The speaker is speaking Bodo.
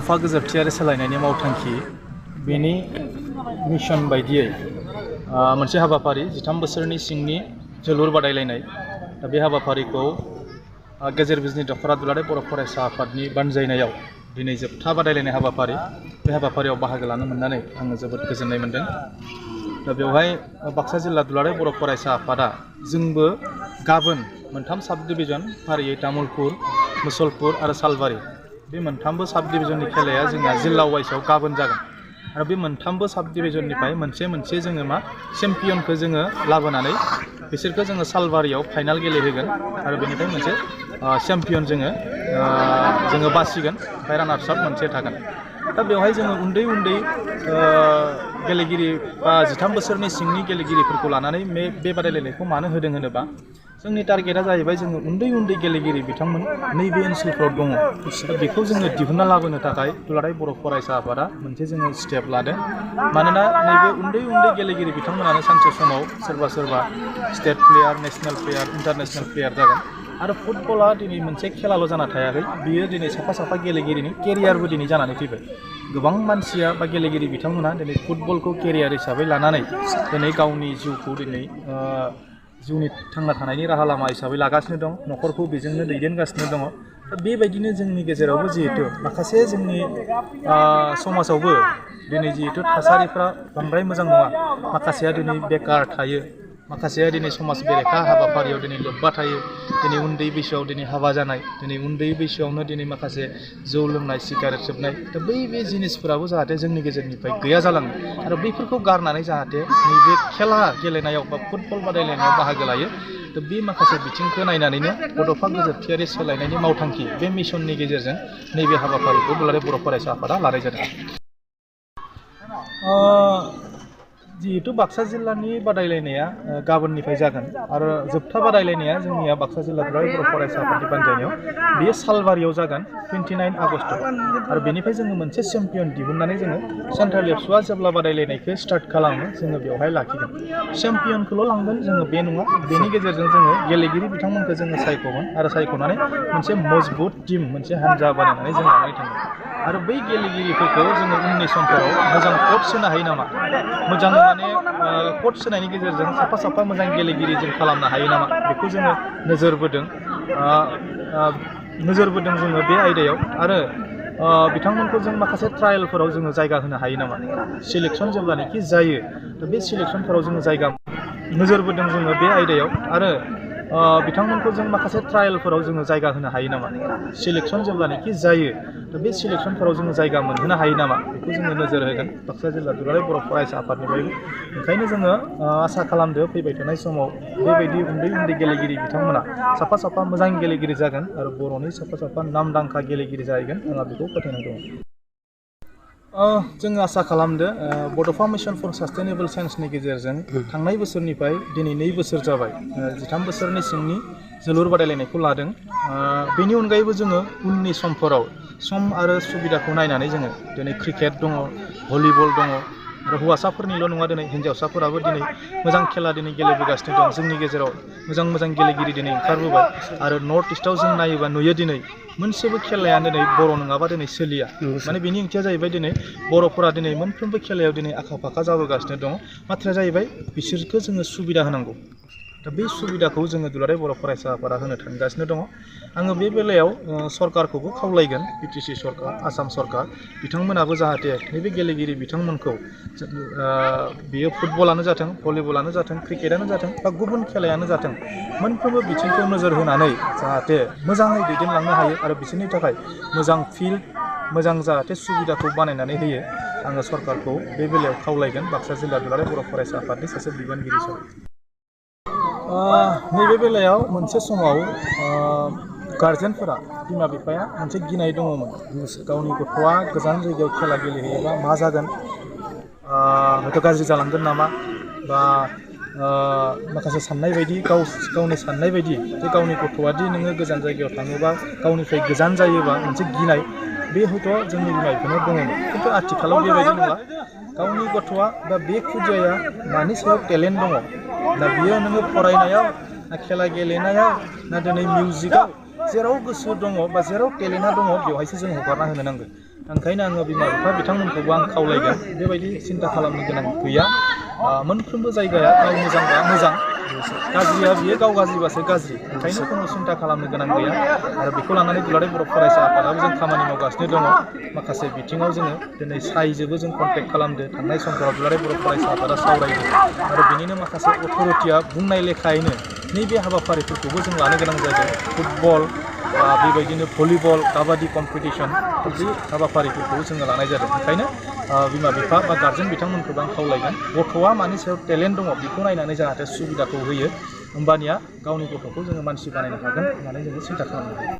बड'फा गोजोरथियारि सोलायनायनि मावथांखि बेनि मिशन बायदियै मोनसे हाबाफारि 13 बोसोरनि सिंनि जोलुर बादायलायनाय दा बे हाबाफारिखौ गेजेर बिजनि दख'रा दुलाराय बर' फरायसा आफादनि बानजायनायाव दिनै जोबथा बादायलायनाय हाबाफारि बे हाबाफारियाव बाहागो लानो मोननानै आङो जोबोद गोजोननाय मोनदों। दा बेवहाय बाक्सा जिल्ला दुलाराय बर' फरायसा आफादा जोंबो गाबोन मोनथाम साब डिभिजन फारियै तामुलपुर, मुसलपुर आरो सालबारि बे मोनथामबो साब डिभिजननि खेलाया जोंहा जिल्ला वाइसआव गाबोन जागोन आरो बे मोनथामबो साब डिभिजननिफ्राय मोनसे जोङो चेम्पियनखौ जोङो लाबोनानै बिसोरखौ जोङो सालबारियाव फाइनाल गेलेहोगोन आरो बेनिफ्राय मोनसे चेम्पियन जोङो बासिगोन ओमफ्राय रानार्स आप मोनसे थागोन। दा बेवहाय जोङो उन्दै गेलेगिरि बा 13 बोसोरनि सिंनि गेलेगिरिफोरखौ लानानै बे बादायलायनायखौ मानो होदों होनोबा जोंनि टारगेटआ जाहैबाय जोङो उन्दै गेलेगिरि बिथांमोन नैबे ओनसोलफ्राव दङ दा बेखौ जोङो दिहुनना लाबोनो थाखाय दुलाराय बर' फरायसा आफादा मोनसे जोङो स्टेप लादों। मानोना नैबे उन्दै गेलेगिरि बिथांमोनानो सानसे समाव सोरबा state player, national player, international player जागोन आरो फुटबला दिनै मोनसे खेलाल' जाना थायाखै, बियो दिनै साफा गेलेगिरिनि केरियारबो दिनै जानानै फैबाय। गोबां मानसिया बा गेलेगिरि बिथांमोना दिनै फुटबलखौ केरियार हिसाबै लानानै दिनै गावनि जिउखौ जिउनि थांना थानायनि राहा लामा हिसाबै लागासिनो दं, न'खरखौ बेजोंनो दैदेनगासिनो दङ। दा बेबायदिनो जोंनि गेजेरावबो जिहेथु माखासे जोंनि समाजावबो दिनै जिहेथु थासारिफ्रा बांद्राय मोजां नङा, माखासेया दिनै बेकार थायो, माखासेया दिनै समाज बेरेखा हाबाफारियाव दिनै लोब्बा थायो, दिनै उन्दै बैसोआव दिनै हाबा जानाय, दिनै उन्दै बैसोआवनो दिनै माखासे जौ लोंनाय, सिगारेट सोबनाय, दा बे जिनिसफोराबो जाहाथे जोंनि गेजेरनिफ्राय गैया जालाङो आरो बैफोरखौ गारनानै जाहाथे नैबे खेला गेलेनायाव बा फुटबल बादायलायनायाव बाहागो लायो। दा बे माखासे बिथिंखौ नायनानैनो बड'फा गोजोरथियारि सोलायनायनि मावथांखि बे मिशननि गेजेरजों नैबे हाबाफारिखौ दुलाराय बर' फरायसा आफादा लानाय जादों। जिहेतु बाक्सा जिल्लानि बादायलायनाया गाबोननिफ्राय जागोन आरो जोबथा बादायलायनाया जोंनिया बाक्सा जिल्ला दुलाराय बर' फरायसा आफादनि बानजायनायाव बेयो सालबारियाव जागोन 29 आगस्ट आरो बेनिफ्राय जोङो मोनसे चेम्पियन दिहुननानै जोङो सेन्ट्रेल एबसुआ जेब्ला बादायलायनायखौ स्टार्ट खालामो जोङो बेवहाय लाखिगोन। चेम्पियनखौल' लांगोन जोङो बे नङा, बेनि गेजेरजों जोङो गेलेगिरि बिथांमोनखौ जोङो सायख'गोन आरो सायख'नानै मोनसे मजबुत टिम, मोनसे हान्जा बानायनानै जों लानानै थांगोन आरो बै गेलेगिरिफोरखौ जोङो उननि समफोराव मोजां कच होनो हायो नामा, मोजां कच होनायनि गेजेरजों साफा मोजां गेलेगिरि जों खालामनो हायो नामा, बेखौ जोङो नोजोर बोदों जोङो बे आयदायाव आरो बिथांमोनखौ जों माखासे ट्रायलफोराव जोङो जायगा होनो हायो नामा, सिलेक्सन जेब्लानोखि जायो दा बे सिलेक्सनफोराव जोङो जायगा नोजोर बोदों जोङो बे आयदायाव आरो बिथांमोनखौ जों माखासे ट्रायलफोराव जोङो जायगा होनो हायो नामा, सिलेक्सन जेब्लानोखि जायो दा बे सिलेक्सनफोराव जोङो जायगा मोनहोनो हायो नामा, बेखौ जोङो नोजोर होगोन बाक्सा जिल्ला दुलाराय बर' फरायसा आफादनिफ्रायबो। ओंखायनो जोङो आसा खालामदो फैबाय थानाय समाव बेबायदि उन्दै गेलेगिरि बिथांमोना साफा मोजां गेलेगिरि जागोन आरो बर'नि साफा नामदांखा गेलेगिरि जाहैगोन, आंहा बेखौ फोथायनाय दङ। जोङो आसा खालामदो बड'फा मिशन फर सास्टेनेबल साइन्सनि गेजेरजों थांनाय बोसोरनिफ्राय दिनै 2 बोसोर जाबाय 13 बोसोरनि सिंनि जोलुर बादायलायनायखौ लादों। बेनि अनगायैबो जोङो उननि समफोराव सम आरो सुबिदाखौ नायनानै जोङो दिनै क्रिकेट दङ, भलिबल दङ आरो हौवासाफोरनिल' नङा, दिनै हिन्जावसाफोराबो दिनै मोजां खेला दिनै गेलेबोगासिनो दं। जोंनि गेजेराव मोजां गेलेगिरि दिनै ओंखारबोबाय आरो नर्थ इस्टआव जों नायोबा नुयो दिनै मोनसेबो खेलायानो दिनै बर' नङाबा दिनै सोलिया। माने बेनि ओंथिया जाहैबाय दिनै बर'फोरा दिनै मोनफ्रोमबो खेलायाव दिनै आखा फाखा जाबोगासिनो दङ। बाथ्राया जाहैबाय बिसोरखौ जोङो सुबिदा होनांगौ। दा बे सुबिदाखौ जोङो दुलाराय बर' फरायसा आफादा होनो थांगासिनो दङ। आङो बे बेलायाव सरकारखौबो खावलायगोन, बिटिसि सरकार, आसाम सरकार बिथांमोनाबो जाहाथे नैबे गेलेगिरि बिथांमोनखौ बियो फुटबलानो जाथों, भलिबलानो जाथों, क्रिकेटानो जाथों बा गुबुन खेलायानो जाथों, मोनफ्रोमबो बिथिंखौ नोजोर होनानै जाहाथे मोजाङै दैदेनलांनो हायो आरो बिसोरनि थाखाय मोजां फिल्ड, मोजां जाहाथे सुबिदाखौ बानायनानै होयो। आङो सरकारखौ बे बेलायाव खावलायगोन बाक्सा जिल्ला दुलाराय बर' फरायसा आफादनि सासे बिबानगिरि हिसाबै। नैबे बेलायाव मोनसे समाव गारजेनफोरा, बिमा बिफाया मोनसे गिनाय दङमोन, गावनि गथ'आ गोजान जायगायाव खेला गेलेहैयोबा मा जागोन, हयथ' गाज्रि जालांगोन नामा, बा माखासे साननाय बायदि गावनि साननाय बायदि जे गावनि गथ'आ दि नोङो गोजान जायगायाव थाङोबा गावनिफ्राय गोजान जायोबा मोनसे गिनाय, बे हयथ' जोंनि बिमा बिफानाव दङमोन। खिन्थु आथिखालाव बेबायदि नङा, गावनि गथ'आ बा बे खुदियाया मानि सायाव टेलेन्ट दङ, दा बियो नोङो फरायनायाव ना खेला गेलेनायाव ना दिनै मिउजिकआव, जेराव गोसो दङ बा जेराव टेलेन्टआ दङ बेवहायसो जों हगारना होनो नांगोन। ओंखायनो आङो बिमा बिफा बिथांमोनखौबो आं खावलायगोन बेबायदि सिन्था खालामनो गोनां गैया मोनफ्रोमबो जायगाया गाव मोजांबा मोजां गाज्रिया बियो गाव गाज्रिबासो गाज्रि ओंखायनो खुनु सिन्था खालामनो गोनां गैया आरो बेखौ लानानै दुलाराय बर' फरायसा आफादाबो जों खामानि मावगासिनो दङ माखासे बिथिङाव जोङो दिनै साइजोंबो जों कन्टेक्ट खालामदो थांनाय समफोराव दुलाराय बर' फरायसा आफादा सावरायदो आरो बेनिनो माखासे अथ'रिटिया बुंनाय लेखायैनो नैबे हाबाफारिफोरखौबो जों लानो गोनां जादों फुटबल बेबायदिनो भलिबल काबादि कम्पिटिसन बे हाबाफारिफोरखौ जोङो लानाय जादों ओंखायनो बिमा बिफा बा गार्जेन बिथांमोनखौबो आं खावलायगोन गथ'आ मानि सायाव टेलेन्ट दङ बेखौ नायनानै जाहाथे सुबिदाखौ होयो होमबानिया गावनि गथ'खौ जोङो मानसि बानायनो हागोन होननानै जोङो सिन्था खालामनो हायो